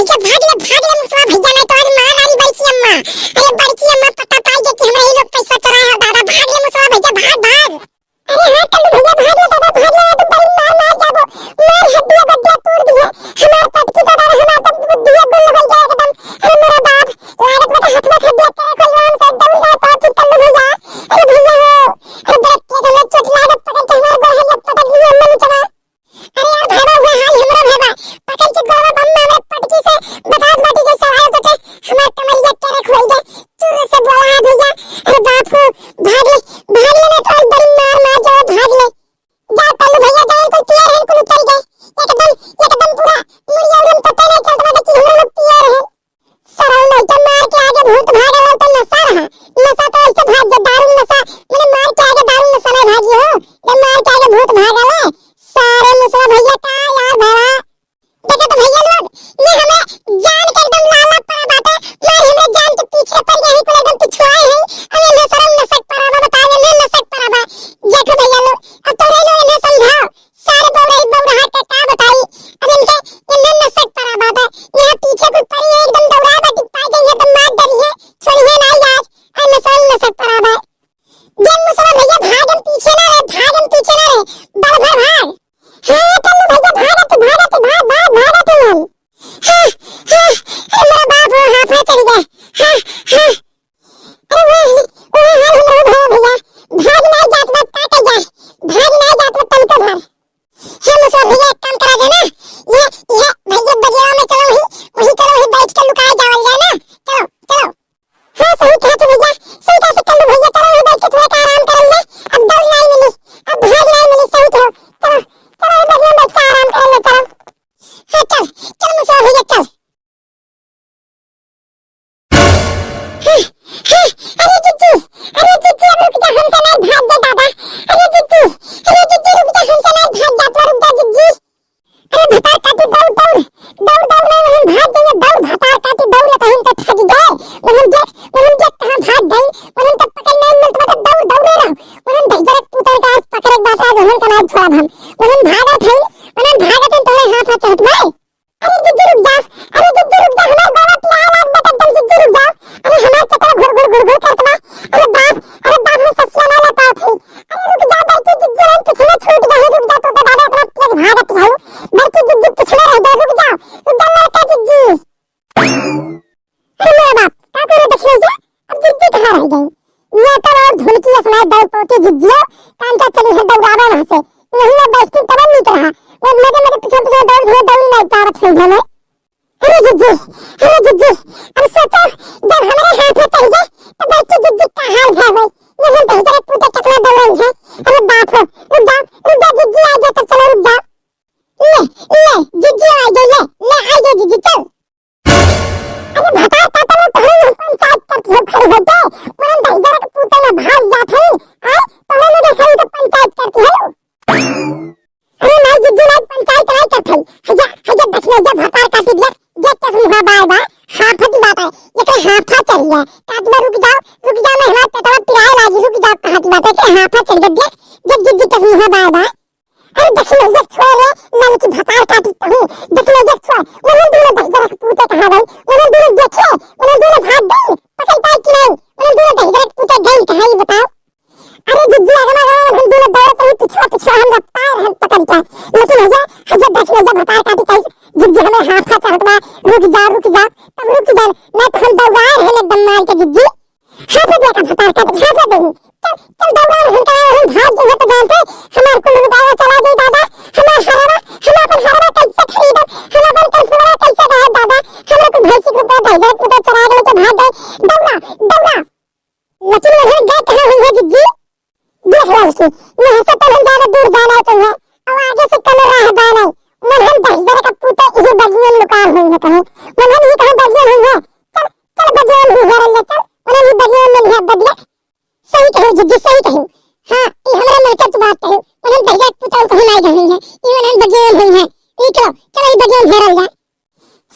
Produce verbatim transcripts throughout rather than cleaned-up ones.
भैया भाग ले, भाग ले मुसवा भैया, नहीं तो आज मार डारी बड़की अम्मा। अरे बड़की अम्मा पता पाई गई कि हमरा ही लोग पैसा चोराए हो दादा, भाग ले मुसवा भैया, भाग, भाग। अरे हाँ कल्लू भैया, भाग ले दादा, भाग ले, तू बड़ी मार मार जाबो, मार हड्डिया बड्डिया तोड़ दिए, हमार पटकी दादा रे, हमार तो बुद्धिया गुल हो गया एकदम। अरे मेरा बाप, लागत में तो हथवा खड्डिया तेरे कोई आम से दौड़ जाए पाछी कल्लू भैया। अरे भैया हो, अरे बड़ा तेज हमें चोट लागत, पकड़ के हमार गोड़ हल्ला पटक दिए अम्मा नीचवा। अरे यार भाई बा, हुआ हाल हमरो भाई बा। पकड़ के गोड़वा बम में हमरे पटकी से बतावत बाटी जैसे आयो तो के हमार कमरिया तेरे खोल दे। चुर से बोला है भैया। अरे बाप हो, भाग ले, भाग ले, नहीं तो आज बड़ी मार मार जाओ, भाग ले। जा कल्लू भैया, जवन कोई पियर है कुल उतर गए। एकदम, एकदम पूरा मुड़िया उड़न पता नहीं चलत बा कि हमरो लोग पियर है। सरऊ लइका मार के आगे भूत भागल तो नशा रहा। नशा तो ऐसे भाग जे दारू नशा, मने मार के आगे दारू नशा नहीं भागी हो। जब मार के आगे भूत भागल है, सारे मुसवा भैया का यार भरा। देखा तो भैया लोग, ये हमें जान के एकदम लाला पड़ा बाटे, मार हमरे जान के पीछे पड़ गए हैं, कुल एकदम पिछुआए हैं। अब ये नशा नशक पड़ा बा, बता दे, ये नशक पड़ा बा। देखो भैया लोग, अब तोरे लोग इन्हें समझाओ, सारे बौरा, बौरा के का बताई। अब इनके, इन्हें नशक पड़ा बाटे, यहाँ पीछे कुल पड़ी है, एकदम दौड़ा बाटी, पाई गई है तो मार डरी है, छोड़ी है ना आज, अब नशा नशक पड़ा बा। जब मुसवा भैया भागन पीछे ना रहे, भागन पीछे ना रहे, बड़ भर भाग। हाँ, कल्लू भैया भागत, भागत, भाग, भाग, भागत हन। हाँ, हाँ, अरे मेरा बाप हो, हाथ, हाथ चढ़ गया। हाँ, हाँ। अरे वो, वो हाल हमरो भैया, भैया, भाग ना जात बा, का कह जा, भाग ना जात बा तनिको भर। हे मुसवा भैया, एक काम करा जाए ना, ये, ये भैया बगिया में चलो, वही, वही चलो, वही बैठ के लुकाए जावल जाए ना, चलो, चलो। हाँ, सही कहा तू भैया, सही कहा तू कल्लू भैया, चलो वहीं बैठ के थोड़ा सा आराम कर ले। अब दौड़ नहीं मिली, अब भाग नहीं मिली, सही कहो। चलो, चलो, वहीं बैठ के आराम कर ले, चलो। हाँ, चल, चल मुसवा भैया, चल। हाँ, हाँ, अरे जिज्जी, अरे जिज्जी, अब रुक जा, हमसे नहीं भाग दे दादा। अरे जिज्जी, अरे जिज्जी, रुक जा, हमसे नहीं भाग जा, तो रुक जा जिज्जी। अरे भतार काटी दौड़, दौड़, दौड़, दौड़, नहीं, वहन भाग गई, दौड़, भतार काटी दौड़, कहीं तो ठग गए, वहन देख, वहन देख कहाँ भाग गई, वहन तो पकड़ नहीं मिलत बा, तो दौड़, दौड़े रहो, वहन दहिजरक पुतन का आज पकड़े के बात, आज वहन का नाम छोड़ा हम, वहन भागत है, वहन भागत है, तोरे हाथ हाथ चढ़त भाई। अरे जिज्जी रुक जा, अरे जिज्जी रुक जा, हमार बाबा पिया लाग बा एकदम, जिज्जी रुक जा, अरे हमार केतना घुर घुर घुर घुर करत बा, अरे बाप, अरे बाप, हम ससिया ना ला पावत है, अरे रुक जा, बड़की जिज्जी, हम पीछे में छूट गए, रुक जा, तू तो दादा इतना तेज भागत है, बड़की जिज्जी पिछले रह गए, रुक जाओ, रुक जा लड़का जिज्जी। अरे मेरे बाप, का करे दखिनैया, अब जिज्जी कहाँ रह गई? ये तो और धुलकी असनाए दौड़ पहुंची जिज्जियो, कान का चली है दौड़ावा वहाँ से, वहीं में बैठती तब नीक रहा, वो मजे मजे पीछे पीछे दौड़ धीरे दौड़ नहीं पावत है हमें। अरे जिज्जी, अरे जिज्जी, अब सोचो, जब हमारे हाथ में चढ़ गए, तो बड़की जिज्जी का हाल है भाई, ये हम दहिजरक पूते कितना दौड़ल है, अरे बाप हो, रुक जा, रुक जा जिज्जी, आ गया तब चलो रुक जा। ले, ले, जिज्जी आ गई, ले, ले, आ गई जिज्जी, चल। अरे भतार काटा में तोहरे में पंचायत करती हो, खड़ी होके, वरन दहिजरक पूते में भाग जात है, आय, तोहरे में देखाई तो पंचायत करती हो। अरे नहीं जिज्जी, नहीं पंचायत नहीं करत है, हैया, हैया दखिनैया भतार काटी दिया, देख के मुँह बाय बाय, हाफत बात है, ये कहे हाफा चढ़ गया, काट में रुक जाओ, रुक जाओ, मैं हमार पेटवा पिराए लागी, रुक जाओ, कहत बात है, के हाफा चढ़ गया, देख, देख जिज्जी के मुँह बाय बाय। अरे दखिनैया छोड़ रे, ललकी भतार काटी तहूँ, दखिनैया छोड़, उन्हें दोनों दहिजरक पूते कहाँ गई, उन्हें दोनों देखे, उन्हें दोनों भाग गई, पकड़ पाई कि नहीं, उन्हें दोनों दहिजरक पूते गई कहाँ, ये बताओ। अरे जिज्जी, अगवा अगवा उन्हें दोनों दौड़त रही, पिछवा पिछवा हम रफ्तार हम पकड़ के, लेकिन हैया, हैया दखिनैया भतार काटी कही, जिज्जी हमें हाफा चढ़त बा, रुक जा, रुक जा, तब रुक जा, नहीं तो हम दौड़ाए रहे एकदम मार के जिज्जी। हाँ, तो देखा भतार काटी, हाँ, तो देखी। चल, चल, दौड़ा, हम कहा, हम भाग गए, तो जानते, हमार कुल रुपया चला गई, दादा, हमार हरवा, हम अपन हरवा कैसे खरीदब, हम अपन कलसुलवा कैसे रहे, दादा, हमरा कुल भैंसी के रुपया दहिजरक पूते चोरा के लेके भाग गए, दौड़ा, दौड़ा। लेकिन उधर गए कहाँ हुई है, जिज्जी? देख ललकी, यहाँ से तो हम ज्यादा दूर जाना ही है, और आगे से कम राह बा नहीं। मन हम दहिजरक पूते इही बगियन लुकान हुई है कहूँ। मन हम ही कहूँ बगियन हुई है। चल, चल बगियन हुई है, चल। मन हम ही बगियन में नहीं है बगिया। सही कहो जिज्जी, सही कहो। हाँ, ये हमरा मन के तू बात कहो। मन हम दहिजरक पूते कहूँ नहीं गई है। ये मन हम बगियन हुई है। ये चलो, चलो ये बगियन हेरल जाए।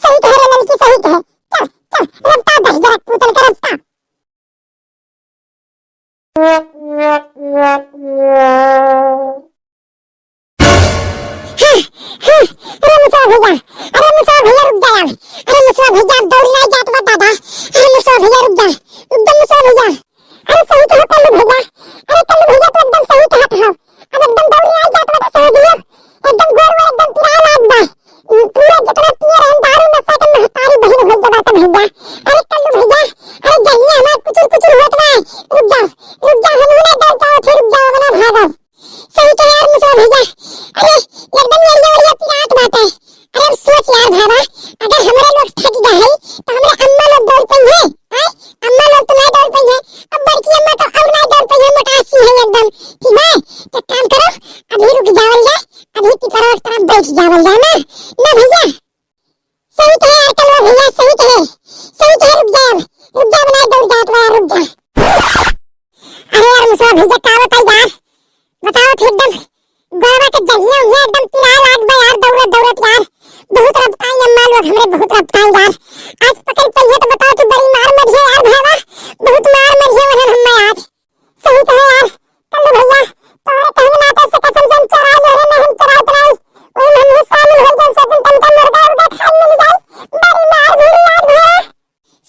सही कहे रे ललकी, सही कहे। चल, चल, रफ्तार दहिजरक पूतन के रफ्तार। हाँ, हाँ, अरे मुसवा भैया, अरे मुसवा भैया रुक जा यार, अरे ना भइया, सही कहे यार कल्लू भइया, सही कहे, सही कहे, रुक जा अब, रुक जा, अब ना दौड़ जात बा यार, रुक जा। अरे यार मुसवा भइया, का बताई यार, बताओ तो एकदम गोड़वा के जंघिया उंघिया एकदम पिराए लाग बा यार, दौड़त दौड़त यार। बहुत रपटाई अम्मा लोग हमरे, बहुत रपटाई यार। आज पकड़ पइहे तो बताओ तो बड़ी मार मरिहे यार भइया, बहुत मार मरिहे वरन हम्मा आज। सही कहे यार कल्लू भइया, तोहरे कहने नाते से कसम से हम चोराई ले रहे, नहीं हम चोराई तो नहीं। वही में हमहू शामिल हो जाए, सब दिन तनका मुर्गा उर्गा खाए मिल जाए, बड़ी मार भिड़ी आज भइया।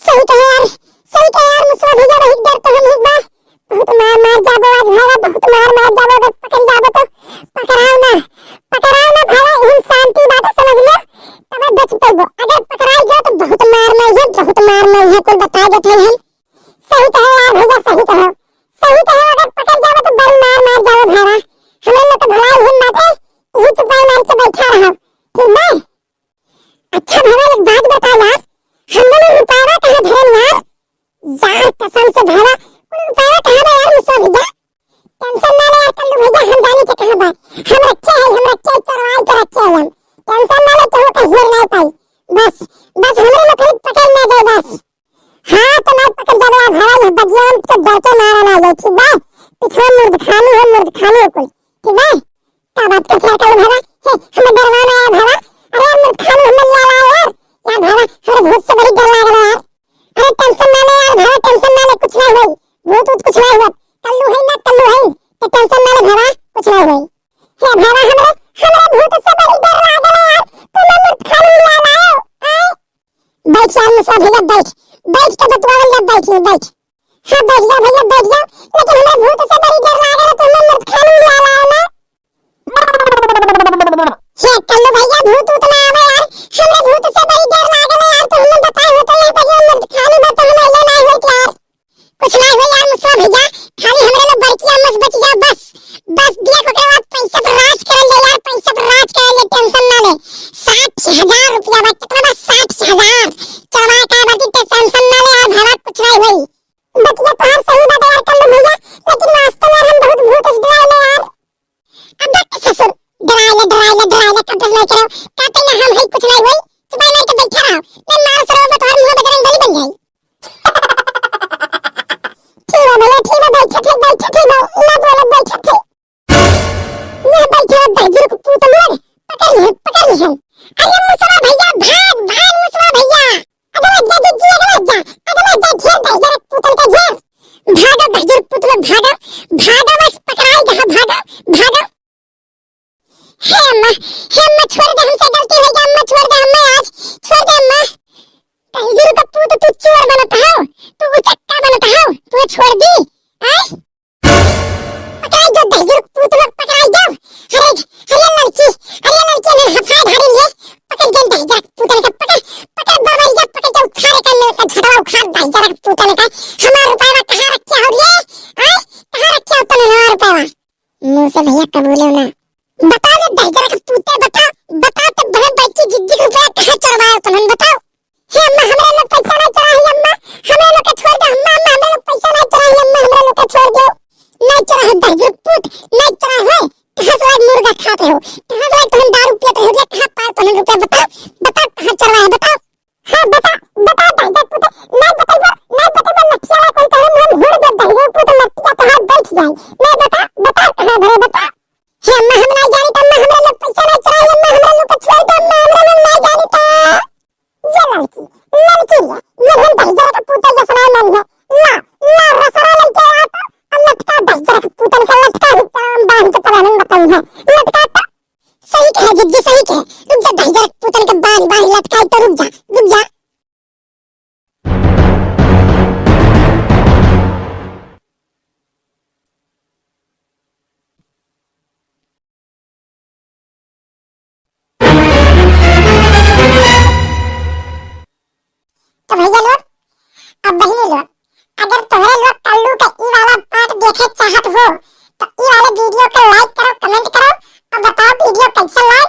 सही कहे यार, सही कहे यार, मुसवा भइया, बहुत डर तो हम बा। बहुत मार मार जाबो आज भइया, बहुत मार मार जाबो, अगर पकड़ जाबो तो। पकड़ाओ ना, पकड़ाओ ना भइया, इहन शांति बाटे समझ लियो, तबे बच पइबो। अगर पकड़ाई गयो तो बहुत मार मारिहे, बहुत मार मारिहे, कुल बताए देत हई हम। सही कहे यार भइया, सही कहे, सही कहे, अगर पकड़ जाबो तो बड़ी मार मार जाबो भइया। हमरे लोग के भलाई इहन बाटे, इही चुपाई मार के बैठा रहो, ठीक बा? अच्छा भइया, एक बात बता यार, हम दोनों रुपया कहाँ धरन यार? यार कसम से भइया, कुल रुपया कहाँ बा यार मुसवा भइया? टेंशन ना ले यार कल्लू भइया, हम जानी के कहाँ बा। हम रखे हैं, हम रखे हैं, चोरवाई के रखे हैं हम। टेंशन ना ले, केहू का हेर नहीं पाई। बस, बस हमरे लोग खाली पकड़ ना दे बस। हाँ, तो ना पकड़ जाबे यार भइया, ये बगिया में तो डर के मारा ना जाए, ठीक बा? पिछवा मुर्दखानी हो, मुर्दखानी हो कुल, ठीक बा? का बात करत यार कल्लू भइया? हे, हमें डरवा ना यार भइया। अरे यार मुर्दखानी हमें लिया ला यार। यार भइया, हमरे भूत से बड़ी डर लागल है यार। अरे टेंशन ना ले यार भइया, टेंशन ना ले, कुछ ना होई। भूत वूत कुछ ना हुआ। कल्लू है ना, कल्लू है। तो टेंशन ना ले भइया, कुछ ना होई। हे भइया, हमरे, हमरे भूत से बड़ी डर लागल है यार। तू ना मुर्दखानी लिया लाओ। आए। बैठ यार मुसवा भइया, बैठ। बैठ के बतुआवल जाओ, बैठ लो, बैठ। हाँ, बैठ जा भइया, बैठ जा। लेकिन हमरा भूत से बड़ी डर लागल है, तो हमरा मुर्दखानी लिया लाओ ना। हे कल्लू भइया, भूत वूत ना आवे यार, हमरा भूत से बड़ी डर लागल है यार, तो हमरा बताए होते यार, भइया मुर्दखानी बा तो हम अइले ना होत यार। कुछ ना होई यार मुसवा भइया, खाली हमरे लोग बड़की अम्मा से बच जाओ बस। बस दिया ओकरे बाद पैसा पर राज करल जाए यार, पैसा पर राज करल जाए, टेंशन ना ले। साठ हजार रुपया बा, कितना बा? साठ हजार। चोरवा का बाकी टेंशन ना ले यार भइया, कुछ ना होई। बतिया तोहार सही बात है यार कल्लू भइया, लेकिन वास्तव में हम बहुत भूत से डराइले यार। अब देख ससुर, डराइले, डराइले, डराइले, का डर नहीं करो, का तैयार हम है, कुछ नहीं होई, चुपाई मार के बैठा रहो, मैं मार सरो में तोहार मुंह बजरंग बली बन जाई। ठीक है भइया, ठीक है, बैठा थे, बैठा थे, ना बोलो, बैठा थे। ये बैठे दहिजर के पूत लोग, पकड़ लिहन, पकड़ लिहन। अरे मुसवा भइया, भाग, भाग मुसवा भइया। अगला जा, जा, जा, अगला जा, अगला जा, घेर दहिजर के पूतन का घेर। भागो दहिजर के पूत लोग, भागो, भागो बस, पकड़ाई जहाँ, भागो, भागो। हे अम्मा, हे अम्मा, छोड़ दे, हमसे गलती हो गई अम्मा, छोड़ दे अम्मा, आज छोड़ दे अम्मा। दहिजर का पूत, तू चोर बनत हो, तू उचक्का बनत हो, तू छोड़ दी, आय? पकड़ाई दो दहिजर पूत लोग, पकड़ाई दो। अरे, अरे लड़की, अरे लड़की, ने हफाए धारी लिए। पकड़ गन दहिजर पूतन के, पकड़, पकड़ बाबा, ये पकड़ के उखाड़ के मेरे का झटवा उखाड़ दहिजर पूतन का। हमार रुपया कहाँ रखे हो रे? आय, कहाँ रखे हो तने हमार रुपया? मुँह से भइया कबूले ना। बता दे दहिजर के पूते, बता, बता तो बहन बच्ची जिज्जी के रुपया कहाँ चोरवाए हो तने, बताओ। हे अम्मा, हमरा लोग पैसा नहीं चोराही अम्मा, हमरा लोग के छोड़ दे अम्मा, अम्मा, हमरा लोग पैसा नहीं चोराही अम्मा, हमरा लोग के छोड़ दो। नहीं चोराही दहिजर पूत, नहीं चोराही। कहाँ से लाए मुर्गा खात हो? कहाँ से लाए तुम दारू पियत हो? रे कहाँ पाए तुम रुपया बताओ, बताओ कहाँ चोरवाए बताओ। हाँ बता, बता दहिजर पूत, नहीं बतइबो, नहीं बतइबो लठिया ला कोई कहूँ हम हुड़ दे दहिजर पूत लठिया तोहार बैठ जाए। नहीं बता, बता कहाँ भरे बता। हे अम्मा, हम नहीं जानी तो अम्मा, हमरा लोग पैसा नहीं चोराही अम्मा, हमरा लोग के छोड़ दो अम्मा, हमरा लोग नहीं जानी तो। ये लड़की, लड़की रे, ये हम दहिजर के पूते ये सुनाई मानी है। ला, ला, रसरा लेके आ तो, और लटका दहिजर के पूतन का लटका ही तो हम बांध के पलायन बताई है। लटका तो। सही कहे जिज्जी, सही कहे। रुक जा, दहिजर के पूतन के बांध, बांध लटकाई तो रुक जा, रुक जा। तो भइया लोग, अब बहिनी लोग, अगर तोहरे लोग कल्लू का ई वाला part देखे चाहत हो, तो ई वाले video का like करो, comment करो, और बताओ video कैसन लाग।